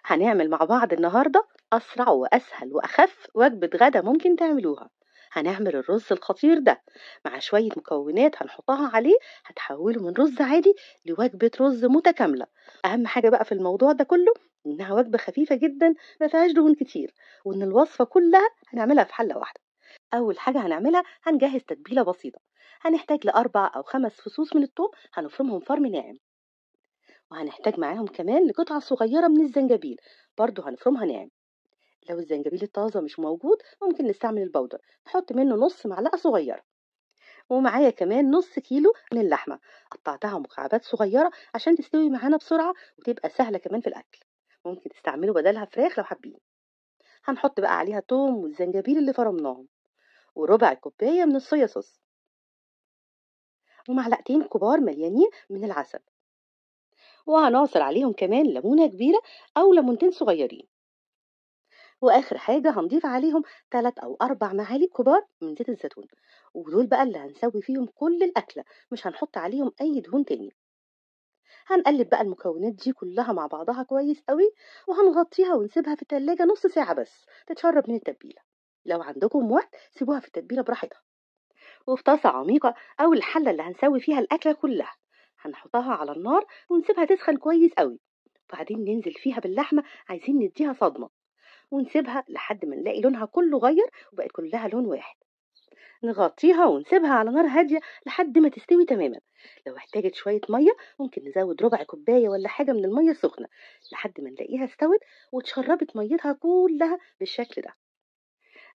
هنعمل مع بعض النهاردة أسرع وأسهل وأخف وجبة غدا ممكن تعملوها. هنعمل الرز الخطير ده مع شوية مكونات هنحطها عليه، هتحوله من رز عادي لوجبة رز متكاملة. أهم حاجة بقى في الموضوع ده كله إنها وجبة خفيفة جدا ما فيهاش دهون كتير، وإن الوصفة كلها هنعملها في حلة واحدة. أول حاجة هنعملها هنجهز تتبيلة بسيطة. هنحتاج ل4 أو 5 فصوص من الثوم هنفرمهم فرم ناعم، وهنحتاج معاهم كمان لقطعة صغيرة من الزنجبيل برضو هنفرمها ناعم. لو الزنجبيل الطازة مش موجود ممكن نستعمل البودر، نحط منه نص معلقة صغيرة. ومعايا كمان نص كيلو من اللحمة قطعتها مكعبات صغيرة عشان تستوي معانا بسرعة وتبقى سهلة كمان في الأكل. ممكن تستعملوا بدلها فراخ لو حابين. هنحط بقى عليها توم والزنجبيل اللي فرمناهم، وربع كوباية من الصويا صوص، ومعلقتين كبار مليانين من العسل، وهنعصر عليهم كمان ليمونة كبيرة أو ليمونتين صغيرين. وآخر حاجة هنضيف عليهم 3 أو 4 معالق كبار من زيت الزيتون، ودول بقى اللي هنسوي فيهم كل الأكلة، مش هنحط عليهم أي دهون تاني. هنقلب بقى المكونات دي كلها مع بعضها كويس قوي، وهنغطيها ونسيبها في التلاجة نص ساعة بس تتشرب من التتبيلة. لو عندكم وقت سيبوها في التتبيلة براحتها. وفي طاسة عميقة أو الحلة اللي هنسوي فيها الأكلة كلها هنحطها على النار ونسيبها تسخن كويس قوي، وبعدين ننزل فيها باللحمة، عايزين نديها صدمة، ونسيبها لحد ما نلاقي لونها كله غير وبقت كلها لون واحد. نغطيها ونسيبها على نار هادية لحد ما تستوي تماما. لو احتاجت شوية مية ممكن نزود ربع كوباية ولا حاجة من المية السخنة لحد ما نلاقيها استوت وتشربت ميتها كلها بالشكل ده.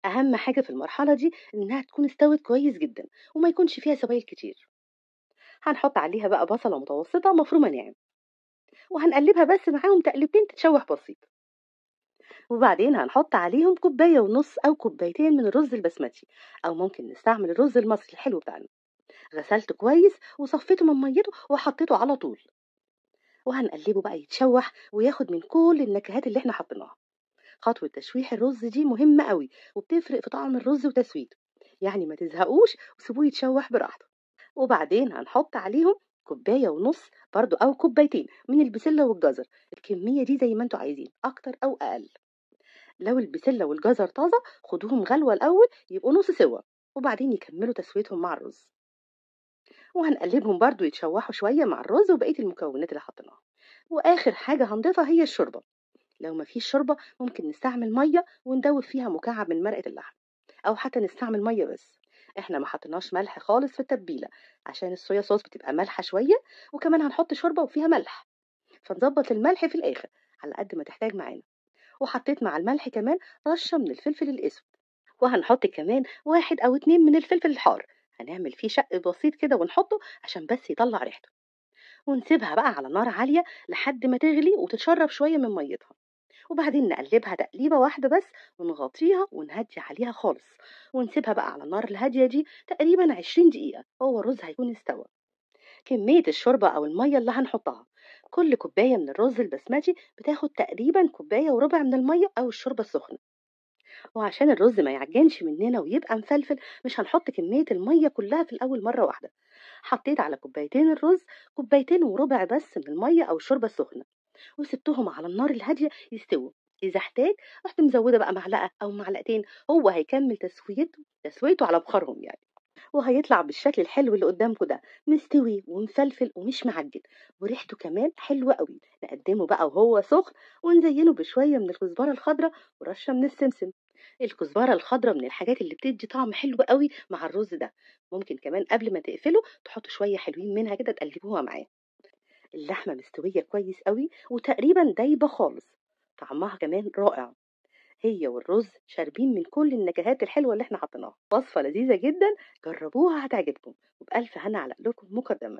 أهم حاجة في المرحلة دي إنها تكون استوت كويس جدا وما يكونش فيها سوائل كتير. هنحط عليها بقى بصلة متوسطة مفرومة ناعم، وهنقلبها بس معاهم تقلبتين تتشوح بسيط. وبعدين هنحط عليهم كوباية ونص أو كوبايتين من الرز البسمتي، أو ممكن نستعمل الرز المصري الحلو بتاعنا. غسلته كويس وصفيته من ميته وحطيته على طول، وهنقلبه بقى يتشوح وياخد من كل النكهات اللي احنا حطيناها. خطوة تشويح الرز دي مهمة قوي وبتفرق في طعم الرز وتسويته، يعني ما تزهقوش وسيبوه يتشوح براحته. وبعدين هنحط عليهم كوباية ونص برضو أو كوبايتين من البسلة والجزر، الكمية دي زي ما انتوا عايزين أكتر أو أقل. لو البسلة والجزر طازة خدوهم غلوة الأول يبقوا نص سوا، وبعدين يكملوا تسويتهم مع الرز. وهنقلبهم برضو يتشوحوا شوية مع الرز وبقية المكونات اللي حطيناها. وآخر حاجة هنضيفها هي الشوربة. لو مفيش شوربة ممكن نستعمل مية وندوب فيها مكعب من مرقة اللحم، أو حتى نستعمل مية بس. احنا ما حطيناش ملح خالص في التتبيلة عشان الصويا صوص بتبقى مالحة شوية، وكمان هنحط شوربة وفيها ملح، فنظبط الملح في الآخر على قد ما تحتاج معانا. وحطيت مع الملح كمان رشة من الفلفل الأسود، وهنحط كمان 1 أو 2 من الفلفل الحار، هنعمل فيه شق بسيط كده ونحطه عشان بس يطلع ريحته. ونسيبها بقى على نار عالية لحد ما تغلي وتتشرب شوية من ميتها، وبعدين نقلبها تقليبة واحدة بس ونغطيها ونهدي عليها خالص، ونسيبها بقى على النار الهادية دي تقريبا 20 دقيقة، هو الرز هيكون استوى. كمية الشوربة أو المية اللي هنحطها، كل كوباية من الرز البسمتي بتاخد تقريبا كوباية وربع من المية أو الشوربة السخنة. وعشان الرز ما يعجنش مننا ويبقى مفلفل مش هنحط كمية المية كلها في الأول مرة واحدة. حطيت على كوبايتين الرز كوبايتين وربع بس من المية أو الشوربة السخنة، وسبتهم على النار الهادية يستووا. إذا احتاج رحت مزودة بقى معلقة أو معلقتين، هو هيكمل تسويته على بخارهم يعني، وهيطلع بالشكل الحلو اللي قدامكم ده، مستوي ومفلفل ومش معجن، وريحته كمان حلوة قوي. نقدمه بقى وهو سخن، ونزينه بشوية من الكزبرة الخضراء ورشة من السمسم. الكزبرة الخضراء من الحاجات اللي بتدي طعم حلو قوي مع الرز ده، ممكن كمان قبل ما تقفله تحطوا شوية حلوين منها كده تقلبوها معاه. اللحمة مستوية كويس قوي وتقريبا دايبة خالص، طعمها كمان رائع، هي والرز شاربين من كل النكهات الحلوة اللي احنا حطيناها. وصفة لذيذة جدا، جربوها هتعجبكم، وبألف هنا على قلوبكم مقدما.